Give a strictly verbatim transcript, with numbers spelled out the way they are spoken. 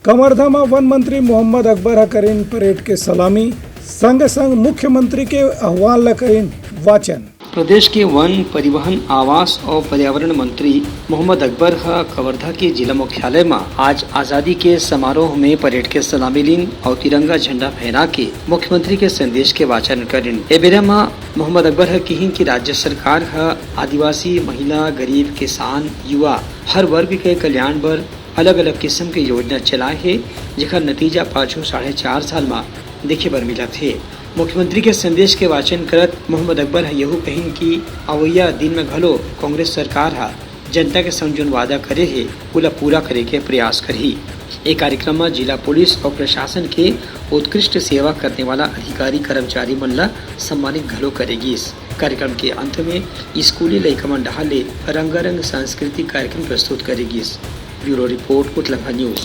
कवर्धा म वन मंत्री मोहम्मद अकबर ह करिन परेड के सलामी, संगे संग मुख्यमंत्री के आह्वान ल करिन वाचन। प्रदेश के वन, परिवहन, आवास और पर्यावरण मंत्री मोहम्मद अकबर ह कवर्धा के जिला मुख्यालय म आज आजादी के समारोह में परेड के सलामी लीन और तिरंगा झंडा फहरा के मुख्यमंत्री के संदेश के वाचन करिन। ए बेरा म मोहम्मद अकबर ह किहिन कि राज्य सरकार ह आदिवासी, महिला, गरीब, किसान, युवा, हर वर्ग के कल्याण बर अलग-अलग किस्म के योजना चलाए हे, जेकर नतीजा पाछू साढ़े चार साल म देखे बर मिलत हे। मुख्यमंत्री के संदेश के वाचन करत मोहम्मद अकबर ह यहू कहिन कि अवइया दिन म घलो कांग्रेस सरकार ह जनता के संग जोन वादा करे हे, ओला पूरा करे के प्रयास करही। ए कार्यक्रम म जिला पुलिस अउ प्रशासन के उत्कृष्ट सेवा करने वाला अधिकारी कर्मचारी मन ल सम्मानित घलो करे गिस। कार्यक्रम के अंत में स्कूली लइका मन डहार ले रंगारंग सांस्कृतिक कार्यक्रम प्रस्तुत करे गिस। ब्यूरो रिपोर्ट, उतलंघा न्यूज।